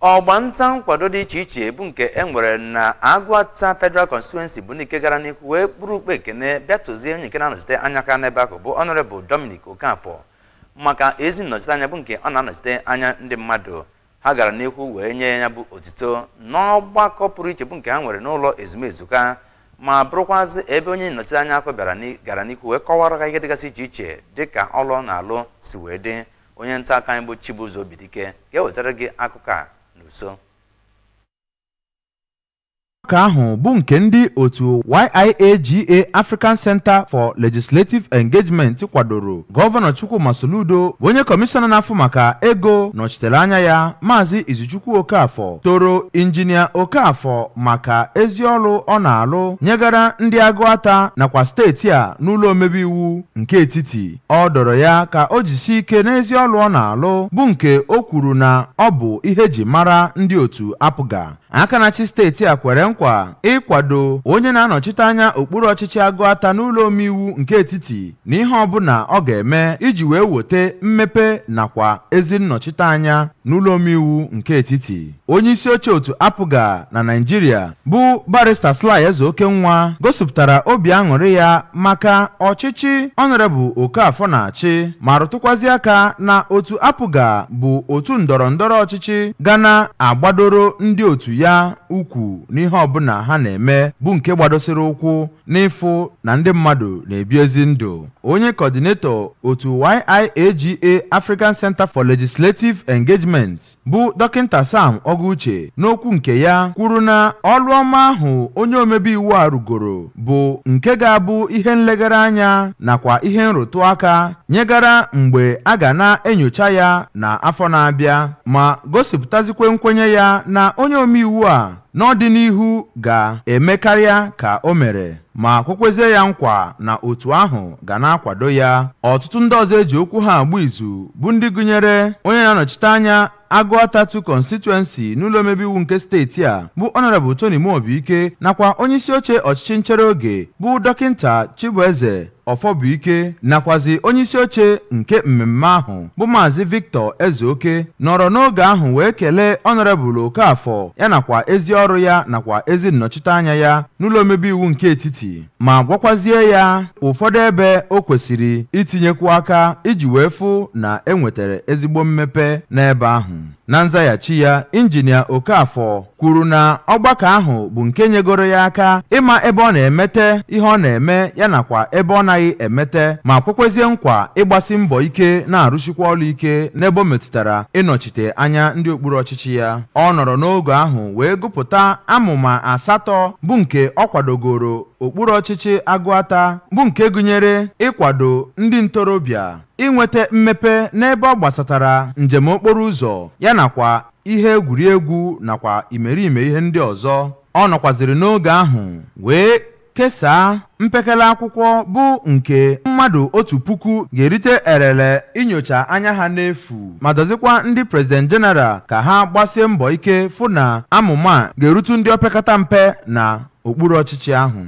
Ọgba nta nkwado dị iche iche bụ nke e nwere na Agụata Federal Constituency bụ ndị nke gara n'ihu wee kpụrụ ukpe ekene bịa tụzie onye nke na-anọchite anya aka n'ebe ahụ, bụ Honorable Dominic Okafor, maka ezi nnọchite anya bụ nke ọ na-anọchite anya ndị mmadụ. Ha gara n'ihu wee nye ya bụ otito n'ọgbakọ pụrụ iche bụ nke ha nwere n'ụlọ ezumezu ka ma bụrụkwazị ebe onye nnọchite anya akụ bịara gara n'ihu wee kọwara ha ihe dịgasị iche iche dịka ọlụ ọ na-alụ si wee dị. Onye nta aka anyị bụ Chibuzo Obidike ga-ewetara gị akụkọ a n'uso. Ọgbakọ ahụ bụ nke ndị otu YIAGA African Center for Legislative Engagement kwadoro. Gọvanọ Chukwuma Soludo bụ onye kọmishọna na-afụ maka ego nọchitere anya ya, Maazị Izuchukwu Okafọ, toro Injinia Okafọ maka ezi ọrụ ọ na-alụ nyegara ndị Agụata nakwa steeti a n'ụlọ omebe iwu nke etiti. Ọ dọrọ ya ka o jisie ike n'ezi ọrụ ọ na-alụ, bụ nke o kwuru na ọ bụ ihe eji mara ndị otu APGA. Aka na-achị steeti a kwere nkwa ịkwado onye na-anọchite anya okpuru ọchịchị Agụata n'ụlọ omeiwu nke etiti na ihe ọbụla ọ ga-eme iji wee weta mmepe nakwa ezi nnọchite anya n'ụlọ omeiwu nke etiti. Onye isi oche otu APGA na Naịjirịa bụ Barrister Sly Ezeokenwa gosipụtara obi aṅụrị ya maka ọchịchị Honorable Okafọ na-achị, ma rụtụkwazi aka na otu APGA bụ otu ndọrọ ndọrọ ọchịchị ga na-agbadoro ndị otu ya ukwu n'ihe ọbụla ha na-eme, bụ nke gbadosiri ụkwụ n'ịfụ na ndị mmadụ na-ebi ezi ndụ. Onye coordinator otu YIAGA African Center for Legislative Engagement bụ Dọkịnta Sam Ọgụuche, n'okwu nke ya kwuru na ọrụ ọma ahụ onye omebe iwu a rugoro bụ nke ga-abụ ihe nlegara anya nakwa ihe nrụtụ aka nyegara mgbe a ga na-enyocha ya na afọ na-abịa, ma gosipụtazikwe nkwenye ya na onye omeiwu a n'ọdịnihu ga-eme karịa ka o mere, ma kwekwezie ya nkwa na otu ahụ ga na-akwado ya. Ọtụtụ ndị ọzọ eji okwu ha agba izu bụ ndị gụnyere onye na-anọchite anya Agụata 2 Constituency n'ụlọ omebe iwu nke steeti a, bụ Honorable Tony Muobike, nakwa onyeisi oche ọchịchị nchere oge, bụ Dọkịnta Chibueze Ọfọbụike, nakwazi onyeisi oche nke mmemme ahụ, bụ Maazị Victor Ezeoke, nọrọ n'oge ahụ wee kelee Honorable Okafọ ya nakwa ezi ọrụ ya nakwa ezi nnọchite anya ya n'ụlọ omebe iwu nke etiti, ma gwakwazie ya ụfọdụ ebe o kwesịrị itinyekwu aka iji wee fụ na e nwetara ezigbo mmepe n'ebe ahụ. Na nzaghachi ya, Injinia Okafọ kwuru na ọgbakọ ahụ bụ nke nyegoro ya aka ịma ebe ọ na-emete ihe ọ na-eme ya nakwa ebe ọ naghị emete, ma kwekwezie nkwa ịgbasi mbọ ike na-arụsikwa ọrụ ike n'ebe o metụtara ịnọchite anya ndị okpuru ọchịchị ya. Ọ nọrọ n'oge ahụ wee gụpụta amụma asatọ bụ nke ọ kwadogoro okpuru ọchịchị Agụata, bụ nke gụnyere ịkwado ndị ntorobịa, inweta mmepe n'ebe ọ gbasatara njem okporo ụzọ ya nakwa ihe egwuregwu nakwa imerime ihe ndị ọzọ. Ọ nọkwaziri n'oge ahụ wee kesaa mpekele akwụkwọ bụ nke mmadụ 1000 ga-erite erere inyocha anya ha n'efu, ma dọzikwa ndị President General ka ha gbasie mbọ ike fụ na amụma a ga-erutu ndị opekata mpe na okpuru ọchịchị ahụ.